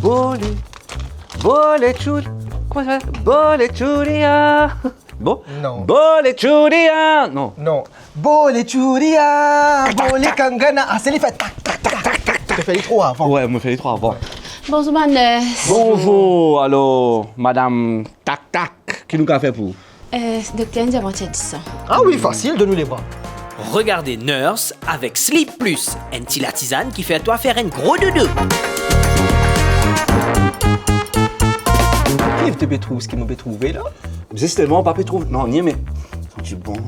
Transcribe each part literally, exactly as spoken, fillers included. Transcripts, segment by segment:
Bole, bole, tchoul-, kouma sa? Bole, tchoulia. Bon? Non. Bole, tchoulia. Non. Non. Bole, tchoulia, bole, kangana. Ah, se li fer tak, tak, tak, tak, tak. To fer li tro avan. Wi, mo fer li tro avan. Bonzour, bann nurse. Bonzour. Alor, madam Tak Tak, ki nou kav fer pou ou? Eh, dokter, enn diamanti a dis san. Ah wi, fasil, donn nou lebra. Regardez Nurse avec Sleep Plus, enn ti latizann ki fer twa fer enn gro dodo. Ki to pe trouv, ki mo pe trouve la? Zisteman, pa pe trouv, non, ni, me santi bon.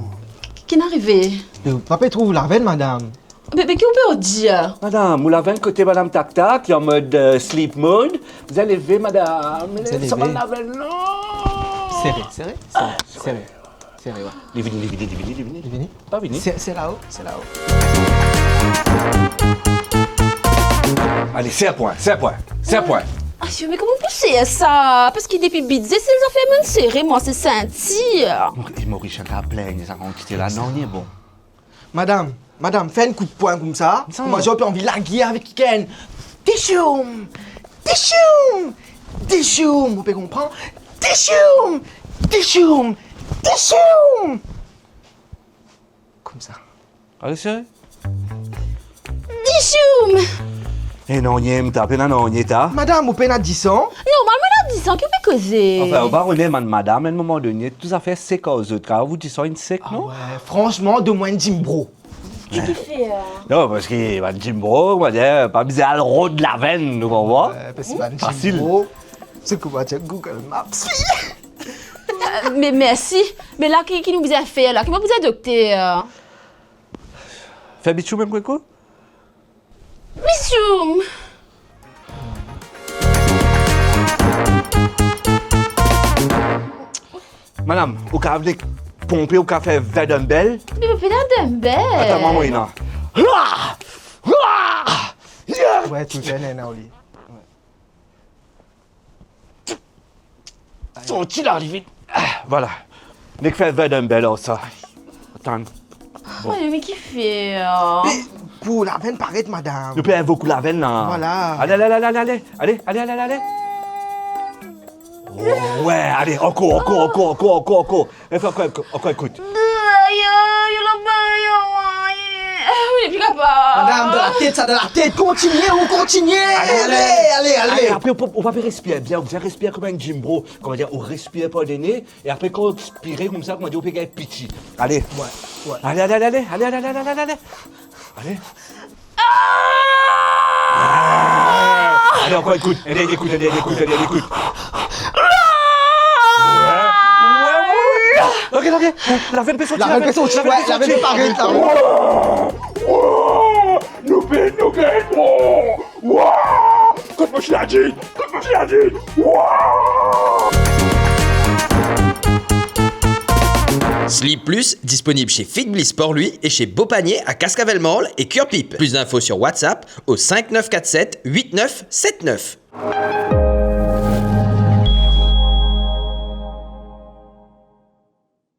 Ki, ki'nn arive? Mo pa pe trouv lavenn, madam. Me, me ki ou pe dir? Madam, ou lavenn kote madam Tak Tak, li an mod, eh, sleep mode. Zot leve, madam. Zot leve. Sa bann lavenn la. Sere, sere, sere, sere. Sere, wi. Li vini, li vini, li vini, li vini. Li vini? Pa vini. Se, se lao, se lao. Ale, ser pwin, ser pwin, ser pwin. Ayo, me kouma pou ser sa? Parski depi bidze, se zafer monn sere, mwa, se sintir. Mo, e Moris, sa ta plin, sa kantite la, non, li bon. Madam, madam, fer enn kout pwin koumsa, sa, kouma zot pe anvi lagir avek kikenn. Dishoum! Dishoum! Dishoum! Ou pe konpran? Dishoum! Dishoum! Dishoum! Koumsa. Ale, sere. Dishoum! E non, nanye, mo ta pena nanye, ta. Madam, ou pena disan? Normal, mo ena disan, ki ou pe koze? Anfin, ou pa kone bann madam, enn moman done, tou zafer sek ar zot, kan ou disan inn sek, non? Ah wi, fransman, donn mwa enn Jimbro. Ki ki fer, eh? Non, parski bann Jimbro, kouma dir, pa bizin al rod lavenn, ou konpran? Wi, parski bann Jimbro, se kouma dir Google Maps. Eh, me mersi. Me la, ki, ki nou bizin fer la? Ki mo bizin dokter? Fer bitchoum enn kou? Bisous. Madam, ou kav vinn ponpe, ou kav fer vingt dumbbell? Me mo pena dumbbell. Atann, mwa, mo ena. Hua! Hua! Yeah! Wi, tou zenn ena li. Sorti la, li vinn. Ah, vwala. Nek fer vingt dumbbell ar sa. Atann. Bon. Wi, me ki fer? Me pou lavenn paret, madam. Nou pe invok lavenn la. Vwala. Ale, ale, ale, ale, ale. Ale, ale, ale, ale. Oh, wi, ale, ankor, ankor, ankor. E, fer ankor, ankor, ankor, ekout. Ayo, yo, laba, yo, ayo. Ah, wi, pli kapav. Madam, dan latet sa, dan latet. Kontinie, ou kontinie. Ale, ale. Ale, ale, ale. Ale, apre, ou, ou pa pe respir bien, ou bizin respir kouma enn Jimbro. Kouma dir, ou respir par le ne, e apre, kan ou ekspire koumsa, kouma dir, ou pe gagn piti. Ale. Wi, wi. Ale, ale, ale, ale. Ale, ale, ale, ale, ale. Ale. Ah! Ale, ankor ekout, ale, ekout, ale, ekout, ale, ekout. Wi, wi, wi. Ok, ok. Lavenn pe sorti, lavenn pe sorti, wi, lavenn pe paret la. Nou pe, nou gagn, bon. Wa! Kot mo ti ladin? Kot mo ti ladin? Wa! Sleep Plus, disponible chez Fit Bliss Port-Louis et chez Beau Panier à Cascavelle Mall et Curepipe. Plus d'infos sur WhatsApp au cinq neuf quatre sept huit neuf sept neuf.